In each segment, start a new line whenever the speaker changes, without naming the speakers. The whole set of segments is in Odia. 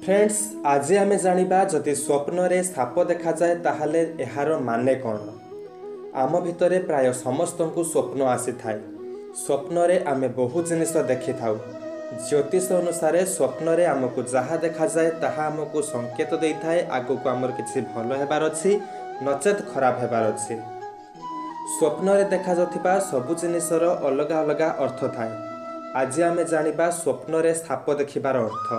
ଫ୍ରେଣ୍ଡସ୍, ଆଜି ଆମେ ଜାଣିବା ଯଦି ସ୍ୱପ୍ନରେ ସାପ ଦେଖାଯାଏ ତାହେଲେ ଏହାର ମାନେ କ'ଣ। ଆମ ଭିତରେ ପ୍ରାୟ ସମସ୍ତଙ୍କୁ ସ୍ୱପ୍ନ ଆସିଥାଏ। ସ୍ୱପ୍ନରେ ଆମେ ବହୁ ଜିନିଷ ଦେଖିଥାଉ। ଜ୍ୟୋତିଷ ଅନୁସାରେ ସ୍ୱପ୍ନରେ ଆମକୁ ଯାହା ଦେଖାଯାଏ ତାହା ଆମକୁ ସଂକେତ ଦେଇଥାଏ ଆଗକୁ ଆମର କିଛି ଭଲ ହେବାର ଅଛି ନଚେତ୍ ଖରାପ ହେବାର ଅଛି। ସ୍ୱପ୍ନରେ ଦେଖାଯାଉଥିବା ସବୁ ଜିନିଷର ଅଲଗା ଅଲଗା ଅର୍ଥ ଥାଏ। ଆଜି ଆମେ ଜାଣିବା ସ୍ୱପ୍ନରେ ସାପ ଦେଖିବାର ଅର୍ଥ।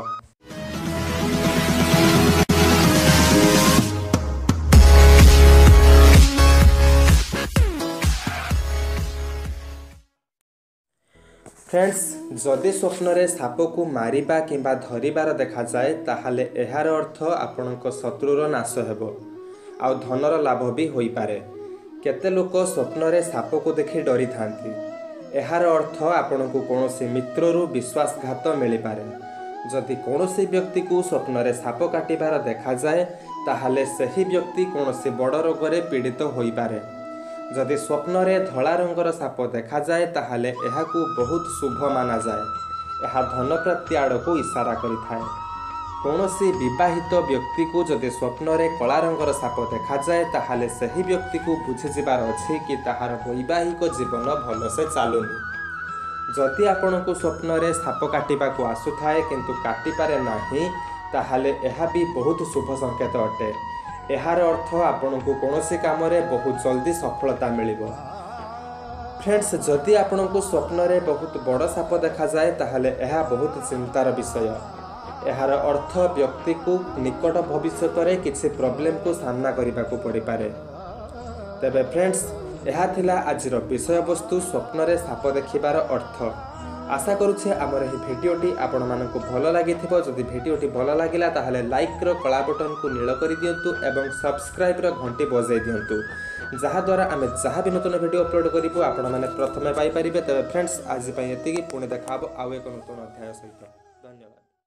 ଫ୍ରେଣ୍ଡସ୍, ଯଦି ସ୍ୱପ୍ନରେ ସାପକୁ ମାରିବା କିମ୍ବା ଧରିବାର ଦେଖାଯାଏ ତାହେଲେ ଏହାର ଅର୍ଥ ଆପଣଙ୍କ ଶତ୍ରୁର ନାଶ ହେବ ଆଉ ଧନର ଲାଭ ବି ହୋଇପାରେ। କେତେ ଲୋକ ସ୍ୱପ୍ନରେ ସାପକୁ ଦେଖି ଡରିଥାନ୍ତି। ଏହାର ଅର୍ଥ ଆପଣଙ୍କୁ କୌଣସି ମିତ୍ରରୁ ବିଶ୍ୱାସଘାତ ମିଳିପାରେ। ଯଦି କୌଣସି ବ୍ୟକ୍ତିକୁ ସ୍ୱପ୍ନରେ ସାପ କାଟିବାର ଦେଖାଯାଏ ତାହେଲେ ସେହି ବ୍ୟକ୍ତି କୌଣସି ବଡ଼ ରୋଗରେ ପୀଡ଼ିତ ହୋଇପାରେ। ଯଦି ସ୍ୱପ୍ନରେ ଧଳା ରଙ୍ଗର ସାପ ଦେଖାଯାଏ ତାହେଲେ ଏହାକୁ ବହୁତ ଶୁଭ ମାନାଯାଏ। ଏହା ଧନପ୍ରାପ୍ତି ଆଡ଼କୁ ଇଶାରା କରିଥାଏ। କୌଣସି ବିବାହିତ ବ୍ୟକ୍ତିକୁ ଯଦି ସ୍ୱପ୍ନରେ କଳା ରଙ୍ଗର ସାପ ଦେଖାଯାଏ ତାହେଲେ ସେହି ବ୍ୟକ୍ତିକୁ ବୁଝିଯିବାର ଅଛି କି ତାହାର ବୈବାହିକ ଜୀବନ ଭଲସେ ଚାଲୁନି। ଯଦି ଆପଣଙ୍କୁ ସ୍ୱପ୍ନରେ ସାପ କାଟିବାକୁ ଆସୁଥାଏ କିନ୍ତୁ କାଟିପାରେ ନାହିଁ ତାହେଲେ ଏହା ବି ବହୁତ ଶୁଭ ସଂକେତ ଅଟେ। ଏହାର ଅର୍ଥ ଆପଣଙ୍କୁ କୌଣସି କାମରେ ବହୁତ ଜଲ୍ଦି ସଫଳତା ମିଳିବ। ଫ୍ରେଣ୍ଡସ୍, ଯଦି ଆପଣଙ୍କୁ ସ୍ୱପ୍ନରେ ବହୁତ ବଡ଼ ସାପ ଦେଖାଯାଏ ତାହେଲେ ଏହା ବହୁତ ଚିନ୍ତାର ବିଷୟ। ଏହାର ଅର୍ଥ ବ୍ୟକ୍ତିକୁ ନିକଟ ଭବିଷ୍ୟତରେ କିଛି ପ୍ରୋବ୍ଲେମକୁ ସାମ୍ନା କରିବାକୁ ପଡ଼ିପାରେ। ତେବେ ଫ୍ରେଣ୍ଡସ୍, ଏହା ଥିଲା ଆଜିର ବିଷୟବସ୍ତୁ ସ୍ୱପ୍ନରେ ସାପ ଦେଖିବାର ଅର୍ଥ। ଆଶା କରୁଛି ଆମର ଏହି ଭିଡ଼ିଓଟି ଆପଣମାନଙ୍କୁ ଭଲ ଲାଗିଥିବ। ଯଦି ଭିଡ଼ିଓଟି ଭଲ ଲାଗିଲା ତାହେଲେ ଲାଇକ୍ର କଳା ବଟନକୁ ନୀଳ କରିଦିଅନ୍ତୁ ଏବଂ ସବସ୍କ୍ରାଇବ୍ର ଘଣ୍ଟି ବଜାଇ ଦିଅନ୍ତୁ, ଯାହାଦ୍ୱାରା ଆମେ ଯାହା ବି ନୂତନ ଭିଡ଼ିଓ ଅପଲୋଡ଼ କରିବୁ ଆପଣମାନେ ପ୍ରଥମେ ପାଇପାରିବେ। ତେବେ ଫ୍ରେଣ୍ଡସ୍, ଆଜି ପାଇଁ ଏତିକି। ପୁଣି ଦେଖା ହେବ ଆଉ ଏକ ନୂତନ ଅଧ୍ୟାୟ ସହିତ।